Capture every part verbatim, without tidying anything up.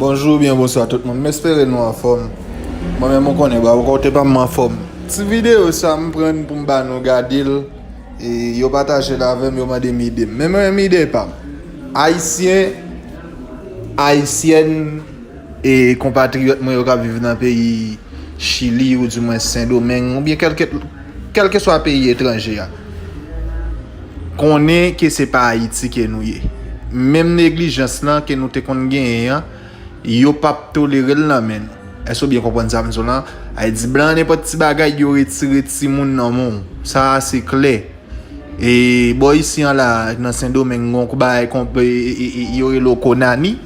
Bonjou oubyen bonswa tout moun. M espere nou anfòm. Mwen menm, ou konnen, bra, ou kote pa m anfòm. Ti videyo sa, m pran pou m ba nou gade l. E yo pataje l avè m, yo mande m ide m. Men mwen menm, ide pa m. Ayisyen, Ayisyèn e konpatriyòt mwen yo k ap viv nan peyi Chili, oudimwen Sendomeng, oubyen kèlke, kèlkeswa peyi etranje a, konnen ke se pa Ayiti ke nou ye. Menm neglijans lan ke nou te konn genyen an, yo p ap tolere l nan men nou. Èske w byen konprann sa m di w lan? Sa vle di, blan, nenpòt ti bagay, yo retire timoun nan men w. Sa a se klè. E bò isi an la, nan Sendomeng, gon kou bagay konp-, e, e, e, yo rele w konani.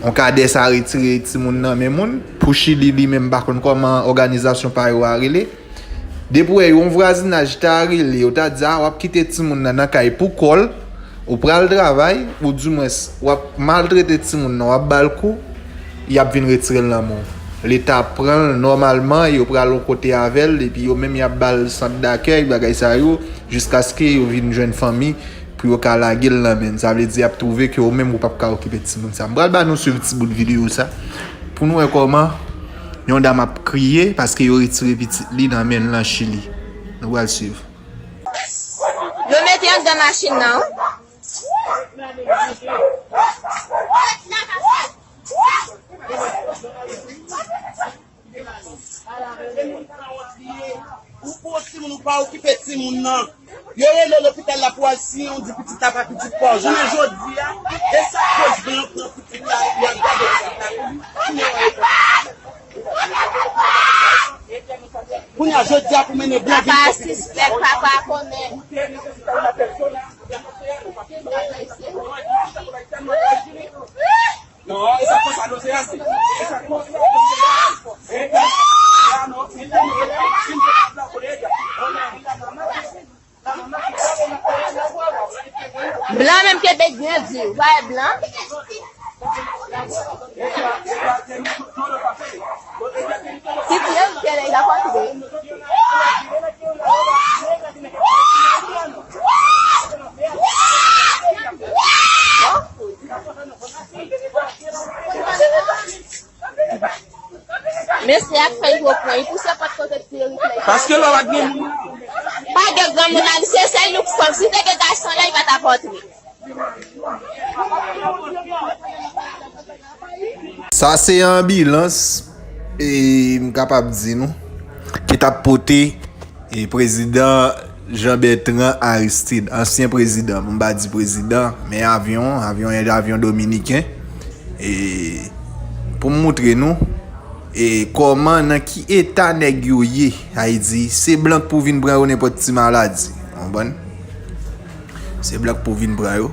Yon kadè sa retire timoun nan men moun. Pou Chili, li menm, m pa konn kòman òganizasyon pa yo a rele. Depi w wè yon vwazinaj ta rele, yo ta di, a, w ap kite timoun nan nan kay pou kò l, ou pral travay, oudimwens, w ap maltrete timoun nan, w ap ba l kou, y ap vin retire l nan men w. Leta pran l nòmalman, yo pral yon kote avè l, epi yo menm y ap ba l sant dakèy, bagay sa yo, jiskaske yo vin jwenn fanmi pou yo ka lage l nan men l. Sa vle di, y ap twouve ke ou menm ou p ap ka okipe timoun sa. M pral ba nou swiv ti bout videyo sa pou nou wè kòman yon dam ap kriye paske yo retire pitit li nan men l nan Chili. Nou pral swiv. Yo mete anndan machin nan, wi. Ou pran timoun, ou pa okipe timoun nan. Yo rele lopital la pou al siyen, ou di pitit la pa pitit pa w. Jounen jodi a, e sa k koz blan pran pitit la, y ap gade pitit la pou li. Kounye a, kounye a, jodi a pou mennen blan vin pran pitit la. Papa sispèk, papa kòmè. Non, e sa konsa nou se ase. E sa konsa nou se ase. E sa konsa nou se ase. Blan menm kenbe byen di, ou pa wè blan? Titi, yo, kele, il a kontre. Mesye a fè yo pran, li pouse pòt kote ti yo replay. Paske lè w ak granmoun. Pa gen granmoun la, se sèl yon fanm. Si te gen gason la, li pa t ap antre. Sa se anbilans, e m kapab di nou, ki t ap pote e prezidan Jean Bertrand Aristide, ansyen prezidan, pou m pa di prezidan, men avyon, avyon, avyon dominiken, e pou m moutre nou, e kòman, nan ki eta nèg yo ye, sa vle di, se blan k pou vin pran yo nenpòt ti maladi, w konprann? Se blan k pou vin pran yo,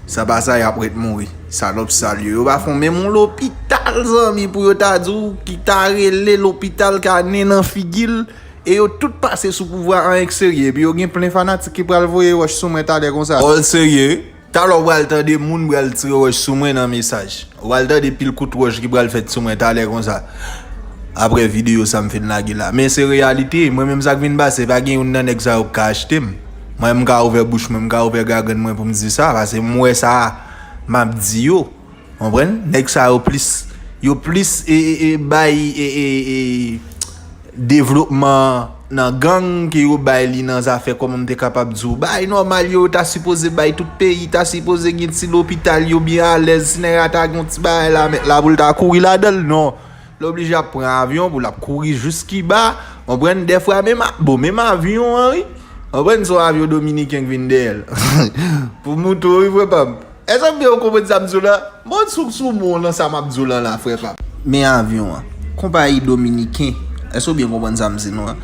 san pa sa, y ap ret mouri, salòp sal yo, yo pa fè menm yon lopital, zanmi, pou yo ta di w, ki ta rele lopital ka nen nan figi l, E yo tout pase sou pouvwa an eksterye, epi yo gen plen fanatik ki pral voye wòch sou mwen talè konsa. All serye, talè w pral tande moun pral tire wòch sou mwen nan mesaj. Ou pral tande pil kout wòch ki pral fèt sou mwen talè konsa. Apre videyo sa m fin lage la. Men se reyalite, mwen menm sa k vin pase, pa gen youn nan nèg sa yo k ka achte m. Mwen m ka ouvè bouch mwen, m ka ouvè gagrenn mwen pou m di sa, paske m wè sa m ap di yo. Konprann? Nèg sa yo plis, yo plis e, e, e, bay e, e, e, devlopman nan gang ke yo bay li nan zafè kòman m te kapab di w. Bagay nòmal yo, yo ta sipoze bay tout peyi, ta sipoze gen ti lopital yo byen alèz, si nèg la ta gen yon ti bagay la, mèt la pou l ta kouri ladan l, non. L oblije ap pran avyon pou l ap kouri jis Kiba, konprann? Dèfwa menm a, bon, menm avyon an, wi. Konprann? Se yon avyon dominiken k vin dèyè l. Pou mouton, wi, frè pa m. Èske w byen konprann sa m di w la? Bon, sou, sou mo w lan sa m ap di w lan la, frè pa m. Men avyon an. Konpayi dominiken. Èske w byen konprann sa m di nou an?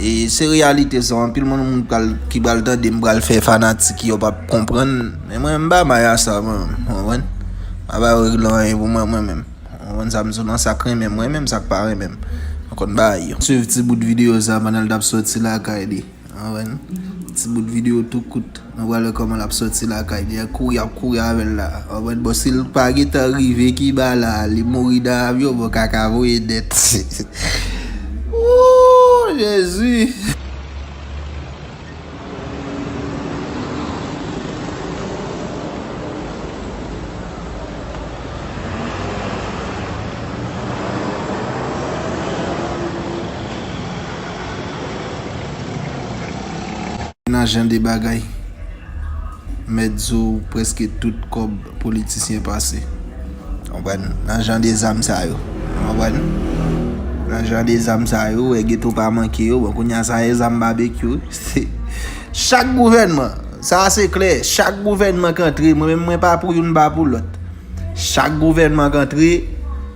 E se reyalite sa, anpil moun, moun pral, ki pral tande m pral fè fanatik yo p ap konprann. Men mwen, m pa may a sa, mwen, w konprann? M pa bay règlan anyen pou mwen, mwen menm. W konprann sa m di w lan, sa k renmen m renmen m, sa k pa renmen m, m konn bay yo. Swiv ti bout videyo sa pandan l t ap sòti lakay li. Konprann? Ti bout videyo tou kout. Nou pral wè kòman l ap sòti lakay li. Kouri, ap kouri avè l la. Konprann? Bon, si l pa gentan rive Kiba la, li mouri nan avyon, bon, kaka voye nèt. Ooh, Jezi! Nan jan de bagay, mèt di w prèske tout kòb politisyen pase. Konprann? Nan jan de zam sa yo. Konprann? Nan jan de zam sa yo, wè geto pa manke yo. Bon, kounye a sa e zam babekyou. Chak gouvènman, sa se klè, chak gouvènman k antre, mwen menm mwen pa pou youn, m pa pou lòt. Chak gouvènman k antre,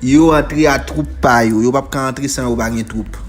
yo antre a twoup pa yo. Yo p ap ka antre san yo pa gen twoup.